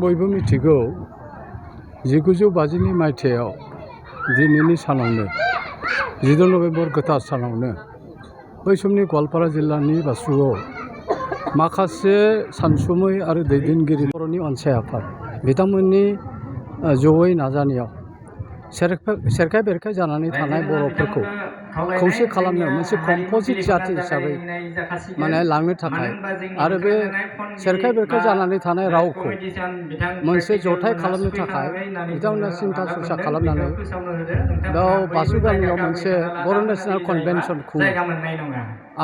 बयबो मिथिगौ 1952 मायथाइयाव दिनैनि सानावनो 10 नभेम्बर गोथार सानावनो बै समनि गवालपारा जिल्लानि बासुगावआव माखासे सानसुमै आरो दैदेनगिरि बर'नि अनसाय आफाद बिथांमोननि जयै नाजानायाव सेरखाय बेरखाय जानानै थानाय बर'फोरखौ खौसे खालामनो मोनसे कम्प'जिट जाति हिसाबै माने लांनो थाखाय आरो बे सेरखाय बेरखाय जानानै थानाय रावखौ मोनसे जथाय खालामनो थाखाय बिथांमोना सिन्था सरसा खालामनानै बेयाव बासु गामियाव मोनसे बर' नेशनेल कनभेनसन खुङो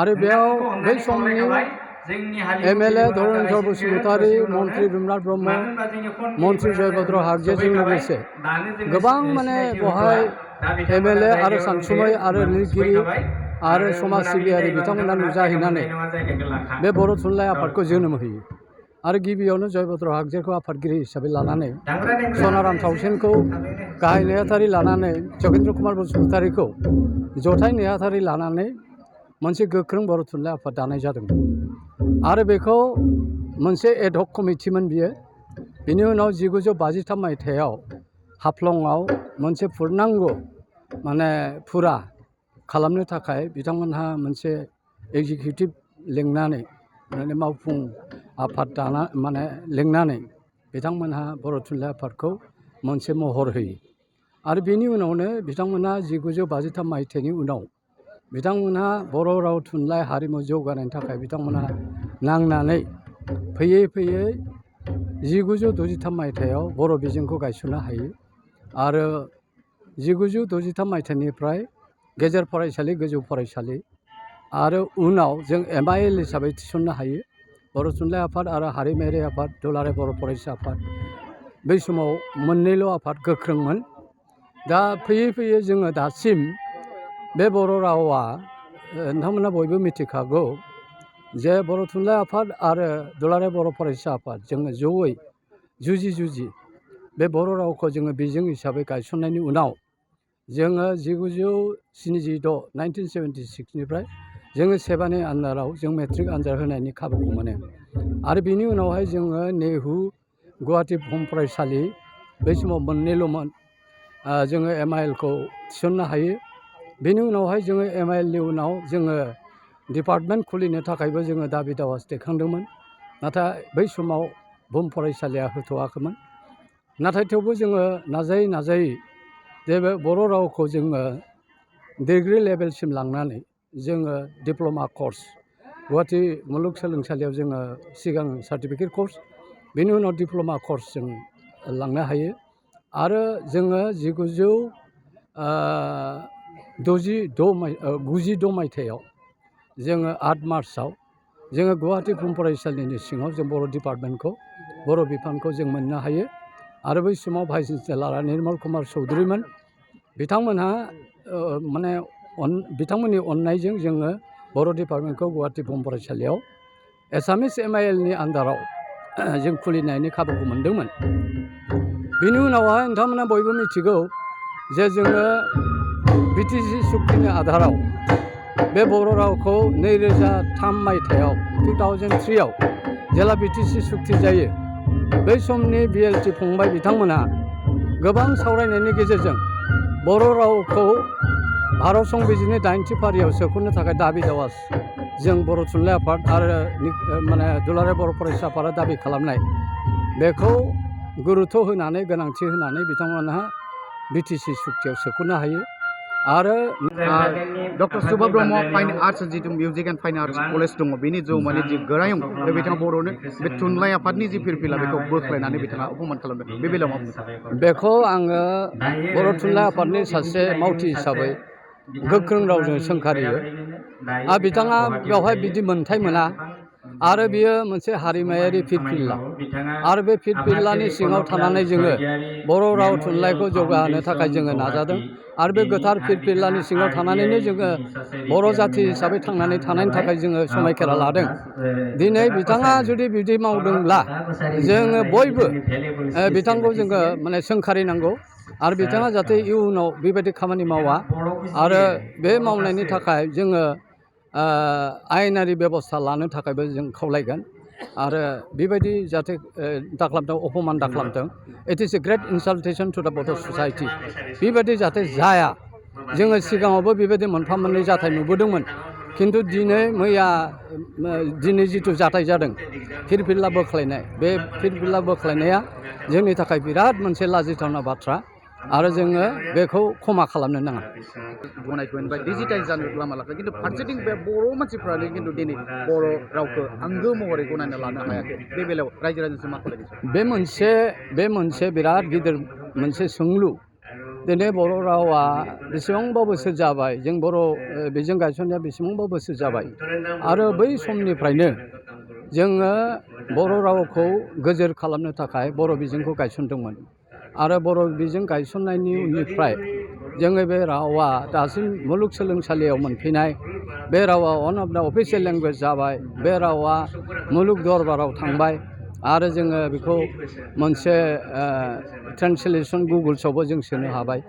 आरो बेयाव बै समनि एमएलए धरनीधर बसुमतारी मन्त्रि रुपनाथ ब्रह्म मन्त्रि जयभद्र हागजेजों लोगोसे गोबां माने बहाय एमएलए आरो सानसुमै आरो लिरगिरि आरो समाज सिबियारि बिथांमोना नुजाहैनानै बे बर' थुनलाइ आफादखौ जोनोम होयो आरो गिबियावनो जयभद्र हागजेखौ आफादगिरि हिसाबै लानानै सनाराम सावसेनखौ गाहाय नेहाथारि लानानै जगेन्द्र कुमार बसुमतारीखौ जथाय नेहाथारि लानानै मोनसे गोख्रों बर' थुनलाइ आफाद दानाय जादोंमोन आरो बेखौ मोनसे एडहक कमिटिमोन बियो। बिनि उनाव 1953 मायथाइयाव हाफ्लंआव मोनसे पुर्नांग माने फुरा खालामनो थाखाय बिथांमोनहा मोनसे एग्जिकिउटिभ लिंनानै माने मावफुं आफाद दाना माने लिंनानै बिथांमोनहा बर' थुनलाइ आफादखौ मोनसे महर होयो आरो बेनि उनावनो बिथांमोनहा 1953 मायथाइनि उनाव बिथांमोनहा बर' राव थुनलाइ हारिमु जौगानायनि थाखाय बिथांमोनहा नांनानै फैयै फैयै 1963 मायथाइयाव बर' बिजोंखौ गायसननो हायो आरो 1963 मायथाइनिफ्राय गेजेर फरायसालि गोजौ फरायसालि आरो उनाव जों MIL हिसाबै थिसननो हायो बर' थुनलाइ आफाद आरो हारिमायारि आफाद दुलाराय बर' फरायसा आफाद बै समाव मोननैल' आफाद गोख्रोंमोन। दा फैयै फैयै जोङो दासिम बे बर' रावा नोंथांमोना बयबो मिथिखागौ जे बर' थुनलाइ आफाद आरो दुलाराय बर' फरायसा आफाद जोङो जयै जुजि बे बर' रावखौ जोङो बिजों हिसाबै गायसननायनि उनाव जोङो 1976 जोङो सेबानि आन्दाराव जों मेट्रिक आनजाद होनायनि खाबुखौ मोनो आरो बिनि उनावहाय जोङो नेहु गुवाहाटि बुहुम फरायसालि बै समाव मोननैल'मोन जोङो MIL खौ थिसननो हायो। बेनि उनावहाय जोङो MIL नि उनाव जोङो डिपार्टमेन्ट खुलिनो थाखायबो जोङो दाबि दावा दैखांदोंमोन नाथाय बै समाव बुहुम फरायसालिया होथ'वाखैमोन नाथाय थेवबो जोङो नाजायै जे बे बर' रावखौ जोङो डिग्री लेभेलसिम लांनानै जोङो डिप्ल'मा कर्स गुवाहाटि मुलुगसोलोंसालियाव जोङो सिगां सार्टिफिकेट कर्स बेनि उनाव डिप्ल'मा कर्स जों लांनो हायो आरो जोङो 1996 मायथाइयाव जोङो 8 मार्चआव जोङो गुवाहाटि बुहुम फरायसालिनि सिङाव जों बर' डिपार्टमेन्टखौ बर' बिफानखौ जों मोननो हायो आरो बै समाव भाइस चेन्सेलारआ निर्मल कुमार चौधुरीमोन। बिथांमोनहा माने बिथांमोननि अननायजों जोङो बर' डिपार्टमेन्टखौ गुवाहाटि बुहुम फरायसालियाव एसामिस MIL नि आन्दाराव जों खुलिनायनि खाबुखौ मोनदोंमोन। बिनि उनावहाय नोंथांमोना बयबो मिथिगौ जे जोङो BTC सुक्तिनि आधाराव बे बर' रावखौ 2003 मायथाइयाव 2003 जेला BTC सुक्ति जायो बै समनि BLT फंबाय बिथांमोना गोबां सावरायनायनि गेजेरजों बर' रावखौ भारत संबिजितनि 8थि फारियाव सोख'नो थाखाय दाबि दावा जों बर' थुनलाइ आफाद आरो माने दुलाराय बर' फरायसा आफादा दाबि खालामनाय बेखौ गुरुत्व होनानै गोनांथि होनानै बिथांमोनहा BTC सुक्तियाव सोख'नो हायो आरो डक्टर सुभा ब्रह्म फाइन आर्ट्स जितु music and fine arts college दङ बेनि जौमानि जि गोरायुं बे बिथाङा बर'नो बे थुनलाइ आफादनि जि फिरफिला बेखौ बोख्लायनानै बिथाङा अपमान खालामदों बे बेलायाव मा बुंनो सानो? बेखौ आङो बर' थुनलाइ आफादनि सासे मावथि हिसाबै गोख्रों रावजों सोंखारियो आरो बिथाङा बेवहाय बिदि मोन्थाय मोना आरो बियो मोनसे हारिमायारि फिरफिला आरो बे फिरफिलानि सिङाव थानानै जोङो बर' राव थुनलाइखौ जौगाहोनो थाखाय जोङो नाजादों आरो बे गोथार फिरफिलानि सिङाव थानानैनो जोङो बर' जाथि हिसाबै थांनानै थानायनि थाखाय जोङो समायखेरा लादों। दिनै बिथाङा जुदि बिदि मावदोंब्ला जोङो बयबो बिथांखौ जोङो माने सोंखारिनांगौ आरो बिथाङा जाहाथे इयुनाव बेबायदि खामानि मावा आरो बे मावनायनि थाखाय जोङो आयेनारि बेबस्था लानो थाखायबो जों खावलायगोन आरो बेबायदि जाहाथे दाखालामथों अपमान दाखालामथों it is a great insultation to the Bodo' society बेबायदि जाहाथे जाया जोङो सिगाङावबो बेबायदि मोनफा मोननै जाथाय नुबोदोंमोन खिन्थु दिनै जिथु जाथाय जादों फिरफिला बोख्लायनाय बे फिरफिला बोख्लायनाया जोंनि थाखाय बिराद मोनसे लाजिथावना बाथ्रा आरो जोङो बेखौ क्षमा खालामनो नाङा गनायथ'नो बा डिजिटाइज जानो लामा लाखै खिन्थु फारसेथिं बे बर' मानसिफ्रानो खिन्थु दिनै बर' रावखौ आंगो महरै गनायना लानो हायाखै बे बेलायाव रायजो राजाजों मा खालामदों बे मोनसे बिराद गिदिर मोनसे सोंलु दिनै बर' रावा बेसेबांबा बोसोर जाबाय जों बर' बिजों गायसननाया बेसेबांबा बोसोर जाबाय आरो बै समनिफ्रायनो जोङो बर' रावखौ गोजोर खालामनो थाखाय बर' बिजोंखौ गायसनदोंमोन आरो बर' बिजों गायसननायनि उननिफ्राय जोङो बे रावा दासिम मुलुगसोलोंसालियाव मोनफैनाय बे रावा one of the official language जाबाय बे रावा मुलुग दरबाराव थांबाय आरो जोङो बेखौ मोनसे ट्रेन्सलेसन गुगोल्सआवबो जों सोनो हाबाय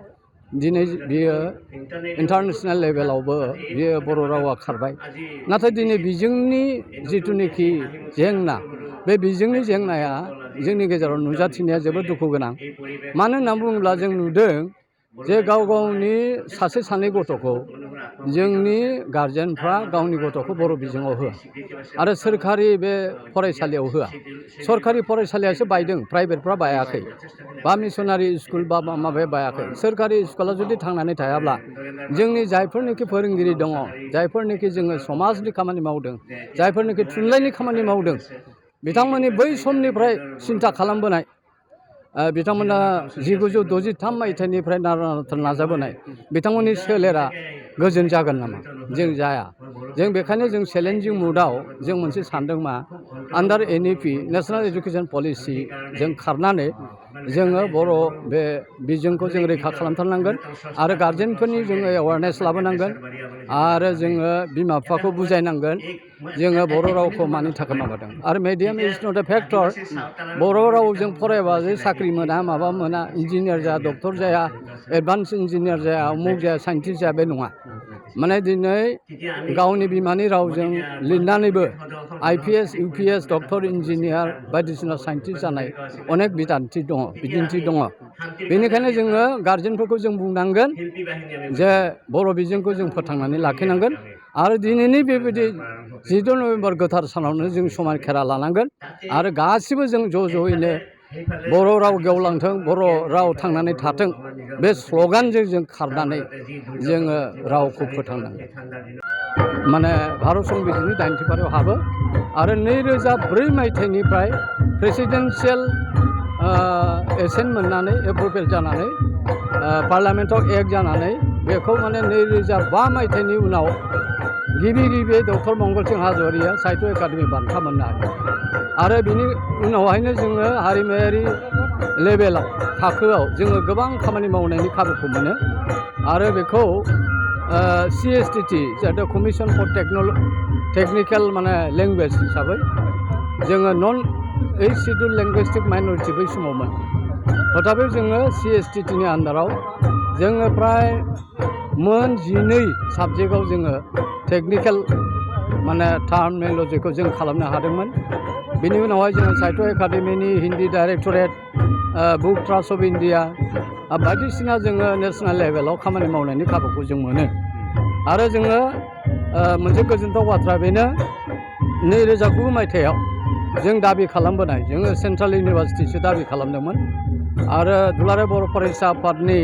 दिनै बियो इन्टारनेसनेल लेभेलावबो बियो बर' रावा खारबाय नाथाय दिनै बिजोंनि जिथुनिखि जेंना बे बिजोंनि जेंनाया जोंनि गेजेराव नुजाथिनाया जोबोद दुखु गोनां मानो होनना बुङोब्ला जों नुदों जे गाव गावनि सासे सानै गथ'खौ जोंनि गारजेनफ्रा गावनि गथ'खौ बर' बिजोङाव होआ आरो सोरखारि बे फरायसालियाव होआ सरखारि फरायसालियासो बायदों प्राइभेटफ्रा बायाखै बा मिसनारि स्कुल बा माबाया बायाखै सोरखारि स्कुला जुदि थांनानै थायाब्ला जोंनि जायफोरनिखि फोरोंगिरि दङ जायफोरनिखि जोङो समाजनि खामानि मावदों जायफोरनिखि थुनलाइनि खामानि मावदों बिथांमोननि बै समनिफ्राय सिन्था खालामबोनाय बिथांमोना 1963 मायथाइनिफ्राय नारा नाजाबोनाय बिथांमोननि सोलेरा गोजोन जागोन नामा जों जाया जों बेखायनो जों चेलेन्जिं मुडआव जों मोनसे सानदों मा आन्डार NEP नेशनेल एजुकेशन पलिसि जों खारनानै जोङो बर' बे बिजोंखौ जों रैखा खालामथारनांगोन आरो गार्जेनफोरनि जोङो एवारनेस लाबोनांगोन आरो जोङो बिमा बिफाखौ बुजायनांगोन जोङो बर' रावखौ मानि थाखाय माबादों आरो medium is not A factor बर' रावजों फरायबा जे साख्रि मोना माबा मोना इन्जिनियार जाया डक्टर जाया एडभान्स इन्जिनियार जाया उमुक जाया साइन्टिस्ट जाया बे नङा माने दिनै गावनि बिमानि रावजों लिरनानैबो IPS UPS डक्टर इन्जिनियार बायदिसिना साइन्टिस्ट जानाय अनेक बिदिन्थि दङ बेनिखायनो जोङो गार्जेनफोरखौ जों बुंनांगोन जे बर' बिजोंखौ जों फोथांनानै लाखिनांगोन आरो दिनैनि बेबायदि 14 नभेम्बर गोथार सानावनो जों समान खेरा लानांगोन आरो गासिबो जों ज' ज'यैनो बर' राव गेवलांथों बर' राव थांनानै थाथों बे स्ल'गानजों जों खारनानै जोङो रावखौ फोथांनांगोन माने भारत संबिजितनि 80 फारियाव हाबो आरो 2004 मायथाइनिफ्राय प्रेसिडेन्सियेल एसेन्ट मोननानै एप्रुभेल जानानै पार्लामेन्टआव एक्ट जानानै बेखौ माने 2005 मायथाइनि उनाव गिबि डक्टर मंगल सिं हाज'वारिया साहित्य एकाडेमि बान्था मोननो हायो आरो बिनि उनावहायनो जोङो हारिमायारि लेभेलाव थाखोआव जोङो गोबां खामानि मावनायनि खाबुखौ मोनो आरो बेखौ CSTT जाहाथे कमिसन फर टेक्निकेल माने लेंगुवेज हिसाबै जोङो नन शिड्युल लेंगुइस्टिक माइनरिटि बै समावमोन तथापि जोङो CSTTनि आन्दाराव जोङो प्राय मोन 12 साबजेक्टआव जोङो टेक्निकेल माने टार्मिनलजिखौ जों खालामनो हादोंमोन बेनि उनावहाय जोङो साहित्य एकाडेमिनि Hindi directorate book trust of India बायदिसिना जोङो नेसनेल लेभेलाव खामानि मावनायनि खाबुखौ जों मोनो आरो जोङो मोनसे गोजोनथाव बाथ्रा बेनो 2009 मायथाइयाव जों दाबि खालामबोनाय जोङो सेन्ट्रेल इउनिभार्सिटिसो दाबि खालामदोंमोन आरो दुलाराय बर' फरायसा आफादनि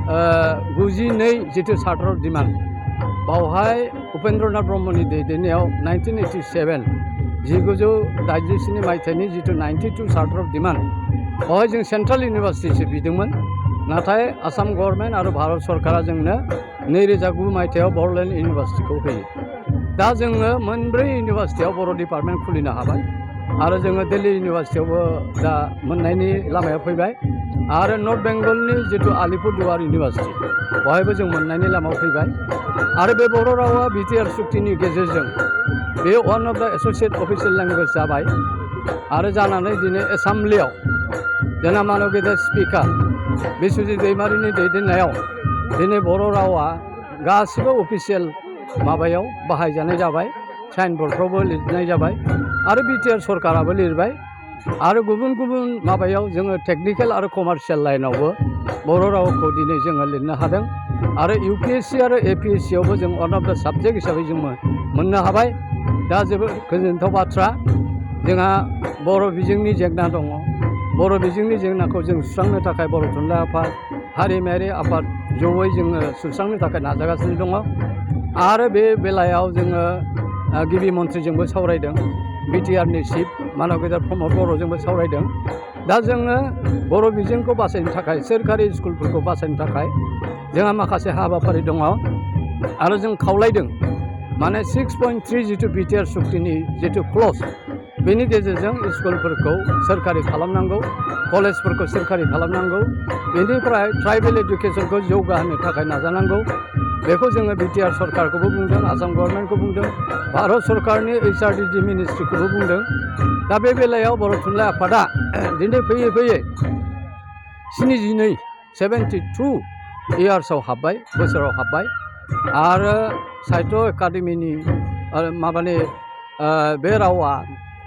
92 जिथु चार्टार डिमान्ड बावहाय उपेन्द्रनाथ ब्रह्मनि दैदेननायाव 1987 मायथाइनि जिथु 92 चार्टार अफ डिमान्ड बावहाय जों सेन्ट्रेल इउनिभार्सिटिसो बिदोंमोन नाथाय आसाम गभर्नमेन्ट आरो भारत सरकारा जोंनो 2009 मायथाइयाव बर'लेण्ड इउनिभार्सिटिखौ होयो दा जोङो मोनब्रै इउनिभार्सिटियाव बर' डिपार्टमेन्ट खुलिनो हाबाय आरो जोङो दिल्ली इउनिभार्सिटियावबो दा मोननायनि लामायाव फैबाय आरो नर्थ बेंगलनि जिथु आलिपुरदुवार इउनिभार्सिटि बेवहायबो जों मोननायनि लामायाव फैबाय आरो बे बर' रावा बिटिआर सुक्तिनि गेजेरजों बे one of the associate official language जाबाय आरो जानानै दिनै एसेम्ब्लियाव जोंना मानगेदेर स्पिकार बिस्वजित दैमारिनि दैदेननायाव दिनै बर' रावा गासिबो अफिसियेल माबायाव बाहायजानाय जाबाय साइन बर्डफ्रावबो लिरनाय जाबाय आरो बिटिआर सरकाराबो लिरबाय आरो गुबुन गुबुन माबायाव जोङो टेकनिकेल आरो कमार्शियेल लाइनावबो बर' रावखौ दिनै जोङो लिरनो हादों आरो UPSC आरो APSC आवबो जों वान अफ दा साबजेक्ट हिसाबै जों मोननो हाबाय दा जोबोद गोजोनथाव बाथ्रा जोंहा बर' बिजोंनि जेंना दङ बर' बिजोंनि जेंनाखौ जों सुस्रांनो थाखाय बर' थुनलाइ आफाद हारिमायारि आफाद जयै जोङो सुस्रांनो थाखाय नाजागासिनो दङ आरो बे बेलायाव जोङो गिबि मन्थ्रिजोंबो सावरायदों बिटिआरनि चिफ मानब गेजेर प्रमद बर'जोंबो सावरायदों दा जोङो बर' बिजोंखौ बासायनो थाखाय सोरखारि स्कुलफोरखौ बासायनो थाखाय जोंहा माखासे हाबाफारि दङ आरो जों खावलायदों माने 6.3 जिथु बिटिआर सुक्तिनि जिथु क्लज बेनि गेजेरजों स्कुलफोरखौ सोरखारि खालामनांगौ कलेजफोरखौ सोरखारि खालामनांगौ बेनिफ्राय ट्राइबेल एडुकेसनखौ जौगाहोनो थाखाय नाजानांगौ बेखौ जोङो बिटिआर सरकारखौबो बुंदों आसाम गभर्नमेन्टखौ बुंदों भारत सरकारनि HRDD मिनिस्ट्रिखौबो बुंदों दा बे बेलायाव बर' थुनलाइ आफादा दिनै फैयै फैयै 72 इयार्सआव हाबबाय बोसोराव हाबबाय आरो साहित्य एकाडेमिनि माबानि बे रावा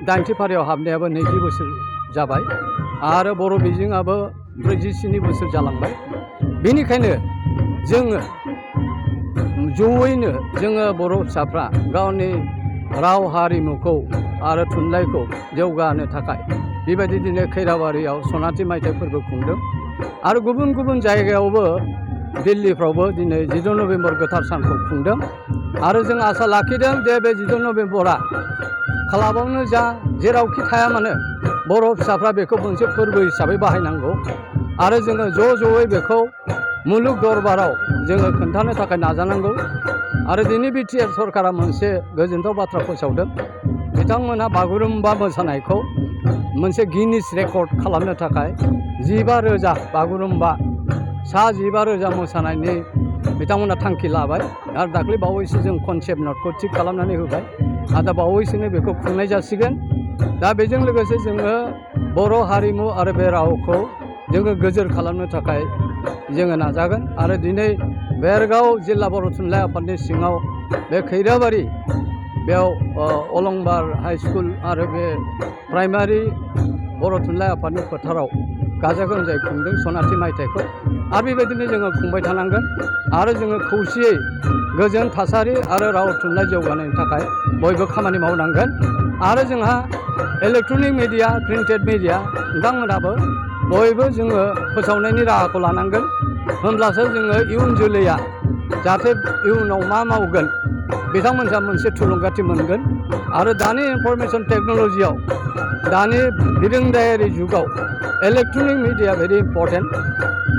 80 फारियाव हाबनायाबो 20 बोसोर जाबाय आरो बर' बिजोङाबो 47 बोसोर जालांबाय बेनिखायनो जोङो जयैनो जोङो बर' फिसाफ्रा गावनि राव हारिमुखौ आरो थुनलाइखौ जौगाहोनो थाखाय बेबायदि दिनै खैराबारियाव सनाथि मायथाइ फोरबो खुंदों आरो गुबुन गुबुन जायगायावबो दिल्लीफ्रावबो दिनै 14 नभेम्बर गोथार सानखौ खुंदों आरो जों आसा लाखिदों जे बे 14 नभेम्बरा क्लाबावनो जा जेरावखि थाया मानो बर' फिसाफ्रा बेखौ मोनसे फोरबो हिसाबै बाहायनांगौ आरो जोङो ज'यै बेखौ मुलुग दरबाराव जोङो खोन्थानो थाखाय नाजानांगौ आरो दिनै बिटिआर सरकारा मोनसे गोजोनथाव बाथ्रा फोसावदों बिथांमोनहा बागुरुम्बा मोसानायखौ मोनसे गिनिस रेकर्ड खालामनो थाखाय 15,000 बागुरुम्बा 15,000 मोसानायनि बिथांमोना थांखि लाबाय आरो दाख्लै बावैसो जों कनसेप्ट नटखौ थिग खालामनानै होबाय आरो बावैसोनो बेखौ खुंनाय जासिगोन दा बेजों लोगोसे जोङो बर' हारिमु आरो बे रावखौ जोङो गोजोर खालामनो थाखाय जोङो नाजागोन आरो दिनै बेरगाव जिल्ला बर' थुनलाइ आफादनि सिङाव बे खैराबारि बेयाव अलंबार हाइ स्कुल आरो बे प्राइमारि बर' थुनलाइ आफादनि फोथाराव गाजा गोमजायै खुंदों सनाथि मायथाइखौ आरो बेबायदिनो जोङो खुंबाय थानांगोन आरो जोङो खौसेयै गोजोन थासारि आरो राव थुनलाइ जौगानायनि थाखाय बयबो खामानि मावनांगोन आरो जोंहा इलेक्ट्रनिक मिडिया प्रिन्टेड मिडिया नोंथांमोनाबो बयबो जोङो फोसावनायनि राहाखौ लानांगोन होमब्लासो जोङो इयुन जोलैया जाहाथे इयुनाव मा मावगोन बिथांमोनहा मोनसे थुलुंगाथि मोनगोन आरो दानि इनफरमेसन टेक्न'लजियाव दानि बिरोंदायारि जुगाव इलेक्ट्रनिक मिडिया भेरि इम्परटेन्ट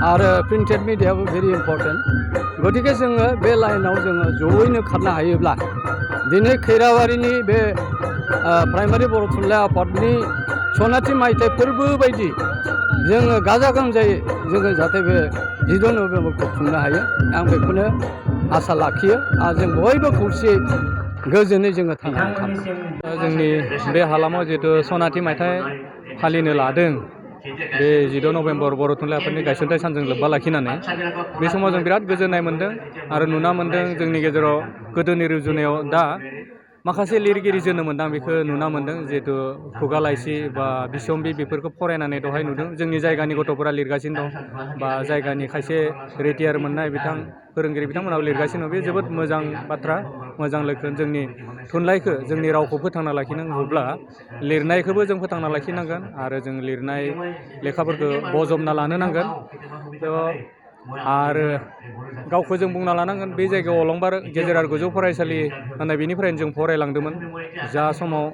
आरो प्रिन्टेड मिडियाबो भेरि इम्परटेन्ट गतिके जोङो बे लाइनाव जोङो जयैनो खारनो हायोब्ला दिनै खैराबारिनि बे प्राइमारि बर' थुनलाइ आफादनि सनाथि मायथाइ फोरबो बायदि जोङो गाजा गोमजायै जोङो जाहाथे बे 14 नभेम्बरखौ खुंनो हायो आं बेखौनो आसा लाखियो आरो जों बयबो खौसेयै गोजोनै जोङो थांनानै थागोन जोंनि बे हालामाव जिहेतु सनाथि मायथाइ फालिनो लादों बे 14 नभेम्बर बर' थुनलाइ आफादनि गायसनथाइ सानजों लोब्बा लाखिनानै बे समाव जों बिराद गोजोननाय मोन्दों आरो नुना मोन्दों जोंनि गेजेराव गोदोनि रुजुनायाव दा माखासे लिरगिरि जोनोम मोनदां बेखौ नुना मोन्दों जिहेतु खुगा लाइसि बा बिसम्बि बेफोरखौ फरायनानै दहाय नुदों जोंनि जायगानि गथ'फोरा लिरगासिनो दं बा जायगानि खायसे रिटायार मोननाय फोरोंगिरि बिथांमोनाबो लिरगासिनो दं बे जोबोद मोजां बाथ्रा मोजां लैखोन जोंनि थुनलाइखौ जोंनि रावखौ फोथांना लाखिनांगौब्ला लिरनायखौबो जों फोथांना लाखिनांगोन आरो जों लिरनाय लेखाफोरखौ बजबना लानो नांगोन आरो गावखौ जों बुंना लानांगोन बे जायगायाव अलंबार गेजेरारि गोजौ फरायसालि होननाय बेनिफ्रायनो जों फरायलांदोंमोन जा समाव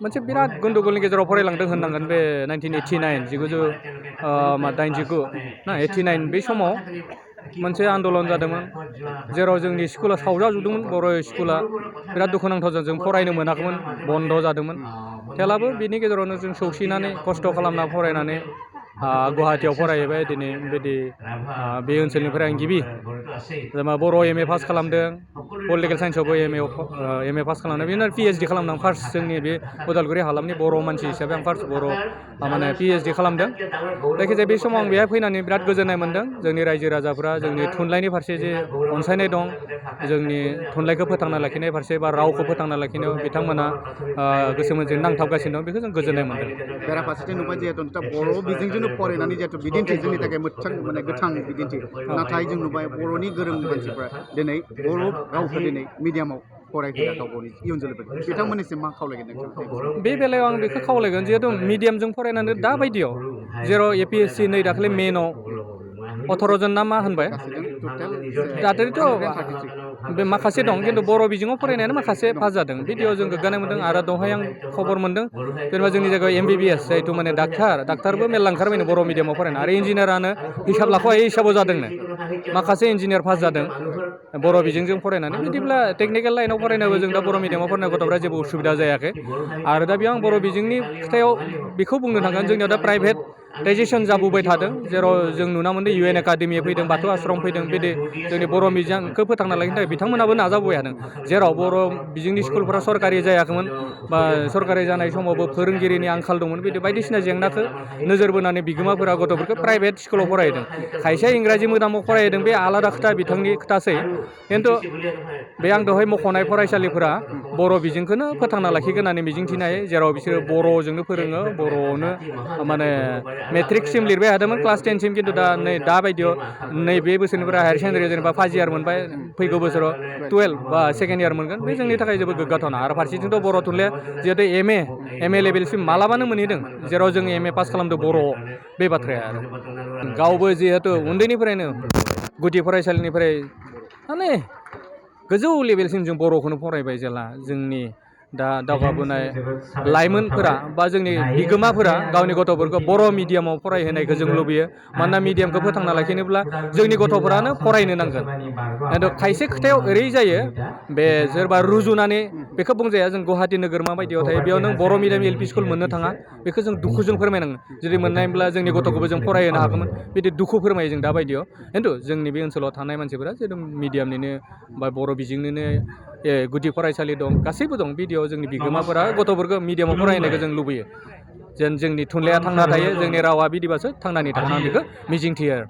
मोनसे बिराद गन्दगलनि गेजेराव फरायलांदों होननांगोन बे 1989 बे समाव मोनसे आन्दलन जादोंमोन जेराव जोंनि स्कुला सावजाजोबदोंमोन बर' स्कुला बिराद दुखुनांथावजों जों फरायनो मोनाखैमोन बन्द' जादोंमोन थेवब्लाबो बिनि गेजेरावनो जों सौसिनानै खस्थ' खालामना फरायनानै गुवाहाटियाव फरायहैबाय दिनै बेबायदि बे ओनसोलनिफ्राय आं गिबि बर' MA पास खालामदों पलिटिकेल साइन्सआवबो एम ए पास खालामनाय बिनि उनाव PhD खालामदों फार्स्ट जोंनि बे उदालगुरि हालामनि बर' मानसि हिसाबै आं फार्स्ट बर' माने PhD खालामदों जायखिजाया बे समाव आं बेहाय फैनानै बिराद गोजोननाय मोन्दों जोंनि रायजो राजाफ्रा जोंनि थुनलाइनि फारसे जे अनसायनाय दं जोंनि थुनलाइखौ फोथांना लाखिनाय फारसे बा रावखौ फोथांना लाखिनायाव बिथांमोना गोसो मोनसे नांथाबगासिनो दं बेखौ जों गोजोननाय मोन्दों बेराफारसेथिं नुबाय जिहेतु दा बर' बिजोंजोंनो फरायनानै जिहेतु बिदिन्थि जोंनि थाखाय मोजां माने गोथां बिदिन्थि नाथाय जों नुबाय बर'नि गोरों मानसिफ्रा दिनै बर' रावखौ दिनै मिडियामाव फरायहोया गाव गावनि इयुन जोलैफोरखौ बिथांमोननिसिम मा खावलायगोन नोंथाङा बे बेलायाव आं बेखौ खावलायगोन जिहेतु मिडियामजों फरायनानै दा बायदियाव जेराव APSC नै दाखालि मेनाव 18 जन ना मा होनबाय दाथ' बे माखासे दं खिन्थु बर' बिजोङाव फरायनायानो माखासे पास जादों बिदियाव जों गोग्गानाय मोन्दों आरो दहाय आं खबर मोन्दों जेनेबा जोंनि जायगायाव MBBS जायथु माने डाक्टारबो मेरला ओंखारबायनो बर' मिडियामाव फरायना आरो इन्जिनियारानो हिसाब लाख'हायै हिसाबाव जादोंनो माखासे इन्जिनियार पास जादों बर' बिजोंजों फरायनानै बिदिब्ला टेकनिकेल लाइनाव फरायनायावबो जों दा बर' मिडियामाव फरायनाय गथ'फ्रा जेबो उसुबिदा जायाखै आरो दा बेयाव आं बर' बिजोंनि खोथायाव बेखौ बुंनो थांगोन जोंनियाव दा प्राइभेटाइजेसन जाबोबाय थादों जेराव जों नुना मोन्दों UN एकाडेमि फैदों बाथौ आश्रम फैदों बिदि जोंनि बर' बिजोंखौ फोथांना लाखिनो थाखाय बिथांमोनाबो नाजाबोबाय थादों जेराव बर' बिजोंनि स्कुलफोरा सरकारि जायाखैमोन बा सरकारि जानाय समावबो फोरोंगिरिनि आंखाल दंमोन बिदि बायदिसिना जेंनाखौ नोजोर बोनानै बिगोमाफोरा गथ'फोरखौ प्राइभेट स्कुलाव फरायदों खायसे इंराजि मिडियामाव फरायदों बे आलादा खोथा बिथांनि खोथासै खिन्थु बे आं दहाय मख'नाय फरायसालिफोरा बर' बिजोंखौनो फोथांना लाखिगोन होननानै मिजिंथिनो हायो जेराव बिसोरो बर'जोंनो फोरोङो बर'आवनो माने मेट्रिकसिम लिरबाय थादोंमोन क्लास 10सिम खिन्थु दा नै दा बायदियाव नैबे बोसोरनिफ्राय हायार सेकेन्डारि जेनेबा फार्स्ट इयार मोनबाय फैगौ बोसोराव 12 बा सेकेन्ड इयार मोनगोन बे जोंनि थाखाय जोबोद गोग्गाथावना आरो फारसेथिंथ' बर' थुनलाइया जिहेतु MA लेभेलसिम मालाबानो मोनहैदों जेराव जों MA पास खालामदों बर' बे बाथ्राया आरो गावबो जिहेतु उन्दैनिफ्रायनो गुदि फरायसालिनिफ्राय माने गोजौ लेभेलसिम जों बर'खौनो फरायबाय जेला जोंनि दा दावगाबोनाय लाइमोनफोरा बा जोंनि बिगोमाफोरा गावनि गथ'फोरखौ बर' मिडियामाव फरायहोनायखौ जों लुबैयो मानोना मिडियामखौ फोथांना लाखिनोब्ला जोंनि गथ'फोरानो फरायनो नांगोन खिन्थु खायसे खोथायाव ओरै जायो बे सोरबा रुजुनानै बेखौ बुंजाया जों गुवाहाटि नोगोरमा बायदियाव थायो बेयाव नों बर' मिडियाम LP स्कुल मोननो थाङा बेखौ जों दुखुजों फोरमायनांगोन जुदि मोननायब्ला जोंनि गथ'खौबो जों फरायहोनो हागौमोन बिदि दुखु फोरमायो जों दा बायदियाव खिन्थु जोंनि बे ओनसोलाव थानाय मानसिफोरा जिहेतु मिडियामनिनो बा बर' बिजोंनिनो गुदि फरायसालि दं गासैबो दं बिदियाव जोंनि बिगोमाफोरा गथ'फोरखौ मिडियामाव फरायहोनायखौ जों लुबैयो जेन जोंनि थुनलाइया थांना थायो जोंनि रावा बिदिबासो थांनानै थागोन आं बेखौ मिजिंथियो आरो